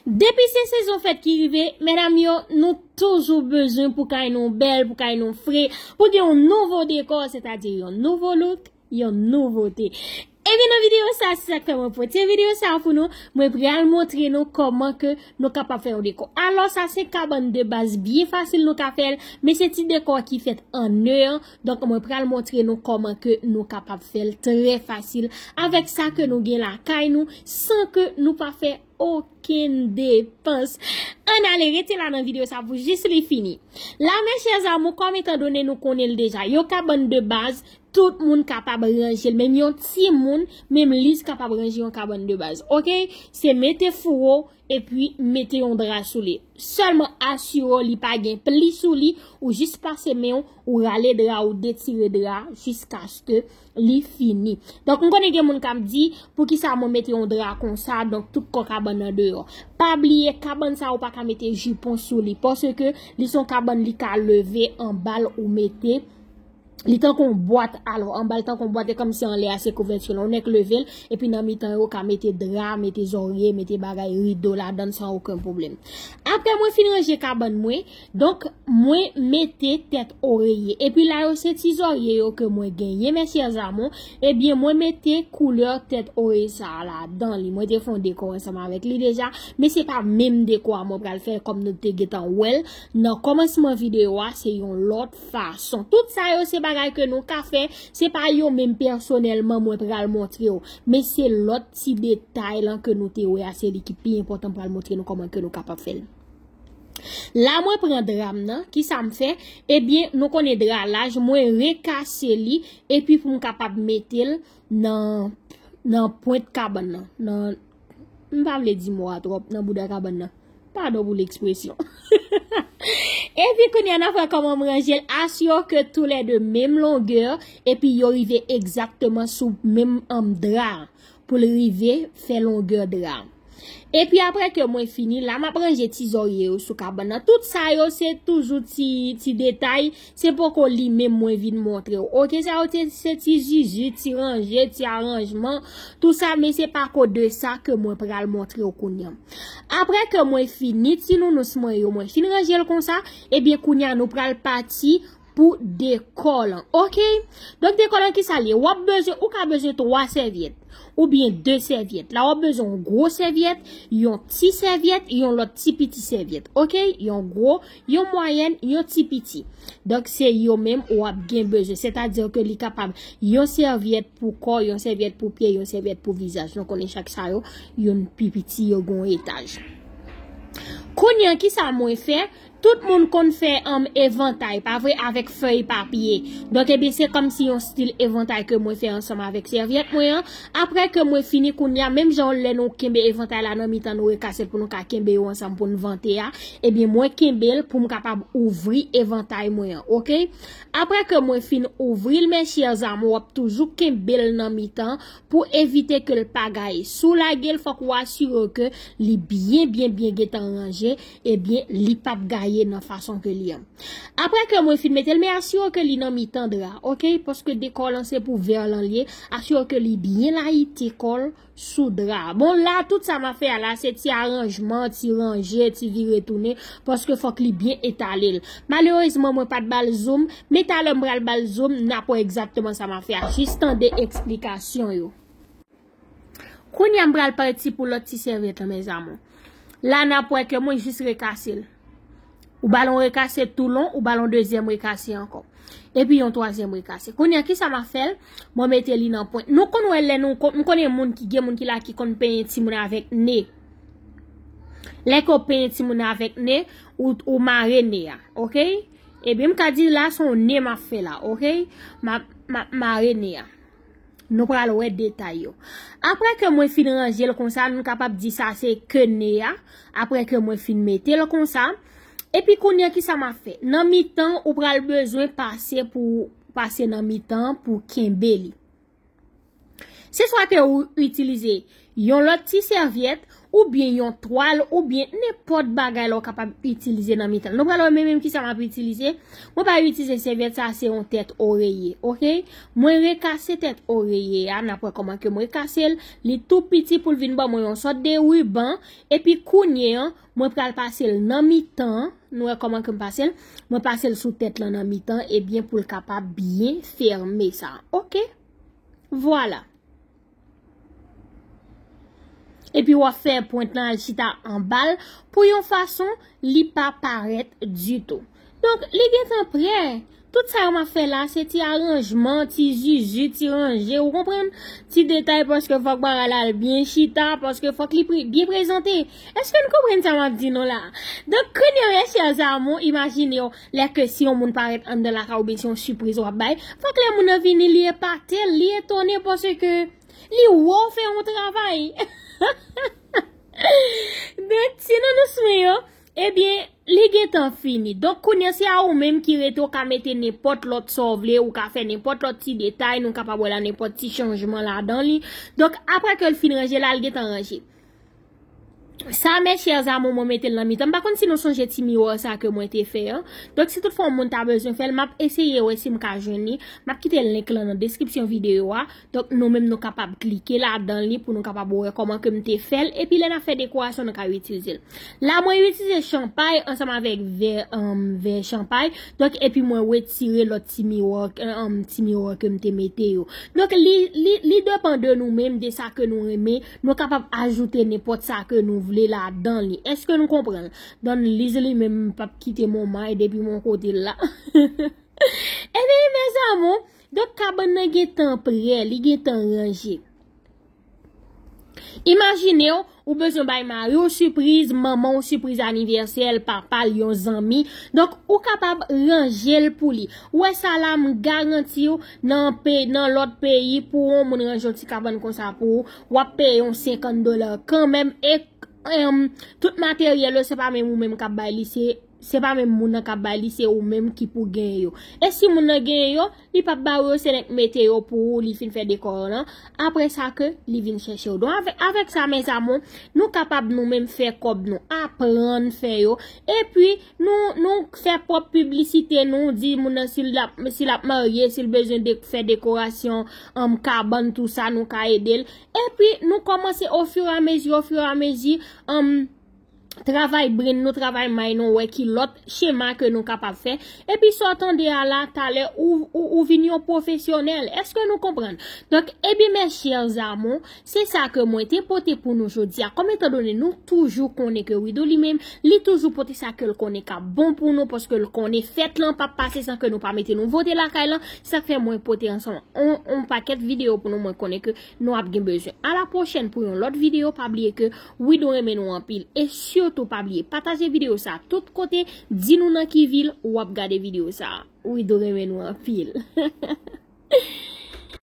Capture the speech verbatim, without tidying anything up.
Depi se sezon fèt ki rive, medam yo, nou toujou bezwen pou kay nou bèl, pou kay nou fre, pou gen yon nouvo dekò, sètadi yon nouvo look, yon nouvote. Ebyen, nan videyo sa, se sa k fè mwen pote videyo sa pou nou. Mwen pral montre nou kòman ke nou kapab fè yon dekò. Alò, sa se kabann de baz byen fasil nou ka fè l, men se ti dekò ki fèt an nè an. Donk, mwen pral montre nou kòman ke nou kapab fè l trè fasil avèk sa ke nou gen lakay nou, san ke nou pa fè okenn depans. Ann ale, rete la nan videyo sa pou jis li fini. La, mes chers amours, kòm etandone nou konnen l deja, yon kabann de baz, tout moun kapab ranje l. Menm yon timoun, menm li kapab ranje yon kabann de baz. Oke? Se mete fouwo, epi mete yon dra sou li. Sèlman asire w li pa gen pli sou li, ou jis pase men w, ou rale dra, ou detire dra, jiskaske li fini. Donk, m konnen gen moun k ap di, poukisa mwen mete yon dra konsa, donk tout kò kabann nan deyò. Pa bliye, kabann sa ou pa ka mete jipon sou li, paske li se yon kabann li ka leve anba l ou mete, li tankou yon bwat, alò, anba l tankou yon bwat, e kòmsi anlè a se kouvèti la, ou nèk leve l, epi nan mitan yo, ou ka mete dra, mete zòrye, mete bagay rido ladan l san okenn pwoblèm. Apre mwen fin ranje kabann mwen, donk, mwen mete tèt oreye. Epi la yo se ti zòrye yo ke mwen genyen, mes chers amours. Ebyen, mwen mete koulè tèt oreye sa a ladan li. Mwen te fè yon dekò ansanm avèk li deja, men se pa menm dekò a mwen pral fè kòm nou te gentan wè l nan kòmansman videyo a, se yon lòt fason. Tout sa yo se bagay ke nou ka fè, se pa yo menm pèsonèlman mwen pral montre w, men se lòt ti detay lan ke nou te wè a, se li ki pi enpòtan pral montre nou kòman ke nou kapab fè l. La mwen pran dra m nan, kisa m fè? Ebyen, nou konnen dra laj, mwen rekase li, epi pou m kapab mete l nan, nan pwent kabann nan, nan, m pa vle di mo a twòp, nan bouda kabann nan. Padon pou lekspresyon. Epi kounye a n ap wè kòman m ranje l, asire ke toulède menm longè, epi yo rive egzakteman sou menm, anm, dra a, pou l rive fè longè dra a. Epi apre ke mwen fini, la m ap ranje ti zòrye yo sou kabann nan. Tout sa yo se toujou ti, ti detay, se poko li menm mwen vin montre w. Oke, sa yo te, se ti zizi, ti ranje, ti aranjman, tou sa, men se pa ko de sa ke mwen pral montre w kounye a. Apre ke mwen fini ti nounous mwen yo, mwen fin ranje l konsa, ebyen kounye a nou pral pati pou dekò lan. Oke? Donk dekò lan kisa l ye? W ap bezwen, ou ka bezwen twa sèvyèt, oubyen de sèvyèt. La w ap bezwen yon gwo sèvyèt, yon ti sèvyèt, yon lòt ti piti sèvyèt. Oke? Yon gwo, yon mwayèn, yon ti piti. Donk se yo menm w ap gen bezwen. Sètadi ke li kapab yon sèvyèt pou kò, yon sèvyèt pou pye, yon sèvyèt pou vizaj. Nou konnen chak sa yo, youn pi piti, yo gen yon etaj. Kounye a, kisa mwen fè? Tout moun konn fè, anm, evantay, pa vre, avèk fèy papye. Donk, ebyen, se kòmsi yon stil evantay ke mwen fè ansanm avèk sèvyèt mwen an. Apre ke mwen fini kounye a, menm jan lè nou kenbe evantay la nan mitan, nou rekase l pou nou ka kenbe yo ansanm pou n vante a, ebyen, mwen kenbe l pou m kapab ouvri evantay mwen an, oke? Apre ke mwen fin ouvri l, mes chers amours, w ap toujou kenbe l nan mitan pou evite ke l pa gaye. Si w lage l, fòk ou asire w ke li byen, byen, byen gentan ranje, ebyen, li p ap gaye nan fason ke li an. Apre ke mwen fin mete l, men asire w ke li nan mitan dra, oke? Paske dekò lan se pou vè lan l ye, asire w ke li byen layite kò l sou dra a. Bon, la, tout sa m ap fè a la, se ti aranjman, ti ranje, ti vire tounen, paske fòk li byen etale l. Malerezman, mwen pa t ba l zoom, men talè m pral ba l zoom, n ap wè egzakteman sa m ap fè a. Jis tande eksplikasyon yo. Kounye a m pral pati pou lòt ti sèvyèt lan, mes amours. La, n ap wè ke mwen jis rekase l. Ou ba l yon rekase tou lon, ou ba l yon dezyèm rekase ankò. Epi yon twazyèm rekase. Kounye a, kisa m ap fè l? Mwen mete li nan pwent. Nou konn wè lè nou, kon- m konnen moun ki, gen moun ki la ki konn penyen timoun avèk ne. Lè ke w penyen timoun avèk ne, ou, ou mare ne a, oke? Ebyen, m ka di la, se yon ne m ap fè la, oke? M ap, m ap mare ne a. Nou pral wè detay yo. Apre ke mwen fin ranje l konsa, nou kapab di sa se ke ne a. Apre ke mwen fin mete l konsa. Epi kounye a, kisa m ap fè? Nan mitan, ou pral bezwen pase pou, pase nan mitan pou kenbe li. Se swa ke ou itilize yon lòt ti sèvyèt, oubyen yon twal, oubyen nenpòt bagay la w kapab itilize nan mitan l. Nou pral wè mwen menm kisa m ap itilize. Mwen pa itilize sèvyèt, sa se yon tèt oreye, oke? Mwen rekase tèt oreye a, n ap wè kòman ke mwen rekase l. Li tou piti pou l vin ban mwen yon sòt de riban. Epi kounye an, mwen pral pase l nan mitan an. Nou wè kòman ke m pase l? Mwen pase l sou tèt lan nan mitan, ebyen pou l kapab byen fèmen sa. Oke? Vwala. Epi w ap fè pwent lan al chita anba l pou yon fason li pa parèt ditou. Donk, li gentan prè. Tout sa yo m ap fè la, se ti aranjman, ti zizi, ti ranje, ou konprann? Ti detay, paske fòk bagay la al byen chita, paske fòk li pre-, byen prezante. Èske n konprann sa m ap di nou la? Donk, kounye a, mes chers amours, imajine w, lè ke si yon moun parèt anndan lakay oubyen si yon sipriz w ap bay, fòk lè moun nan vini, li epate, li etone, paske li wè w fè yon travay. Donk, ti nounous mwen yo, ebyen, li gentan fini. Donk, kounye a, se a ou menm ki rete, ou ka mete nenpòt lòt sa w vle, ou ka fè nenpòt lòt ti detay, nou kapab wè la nenpòt ti chanjman ladan li. Donk, apre ke l fin ranje la, l gentan ranje. Sa, mes chers amours, mwen mete l nan mitan. M pa konn si nou sonje ti miwa sa ke mwen te fè an. Donk, si toutfwa yon moun ta bezwen fè l, m ap eseye wè si m ka jwenn li. M ap kite link lan nan deskripsyon videyo a. Donk, nou menm nou kapab klike ladan li pou nou kapab wè kòman ke m te fè l. Epi lè n ap fè dekorasyon, nou ka itilize l. La, mwen itilize chanpay ansanm avèk vè, um, vè chanpay. Donk, epi mwen retire lòt ti miwa, um, ti miwa ke m te mete yo. Donk, li, li, li depann de nou menm, de sa ke nou renmen. Nou kapab ajoute nenpòt sa ke nou vle ladan li. Èske nou konprann? Donn Liz li menm p ap kite m on may depi m on kote l la. Ebyen, mes amours, donk kabann nan gentan prè, li gentan ranje. Imajine w, ou bezwen bay mari w sipriz, manman w sipriz anivèsè l, papa l, yon zanmi. Donk, ou kapab ranje l pou li. Ou wè sa la, m garanti w, nan pe-, nan lòt peyi, pou yon moun ranje yon ti kabann konsa pou ou, w ap peye yon senkant dola kanmenm. E, em, tout materyèl yo, se pa menm ou menm k ap bay li, se, se pa menm moun nan k ap bay li, se ou menm ki pou genyen yo. E si moun nan genyen yo, li p ap ba ou yo, se nèg mete yo pou ou, li fin fè dekò lan. Apre sa ke li vin chèche w. Donk, avèk, avèk sa, mes amours, nou kapab nou menm fè kòb nou, aprann fè yo. Epi, nou, nou fè pwòp piblisite nou, di moun nan si l ap, si l ap marye, si l bezwen de, fè dekorasyon, um, kabann, tou sa, nou ka ede l. Epi, nou kòmanse ofiramezi, ofiramezi, um, travay brenn nou, travay may nou, wè ki lòt chema ke nou kapab fè. Epi sa w tande a la, talè, ou, ou, ou vin yon pwofesyonèl. Èske nou konprann? Donk, ebyen, mes chers amours, se sa ke mwen te pote pou nou jodi a. Kòm etandone nou toujou konnen ke Widoo li menm, li toujou pote sa ke l konnen k ap bon pou nou, paske l konnen fèt lan p ap pase san ke nou pa mete nouvote lakay lan. Sa k fè mwen pote ansanm on, on pakèt videyo pou nou, mwen konnen ke nou ap gen bezwen. A la pwochèn pou yon lòt videyo. Pa bliye ke Widoo renmen nou anpil. E sitou pa bliye pataje videyo sa tout kote, di nou nan ki vil w ap gade videyo sa. Widoo renmen nou anpil.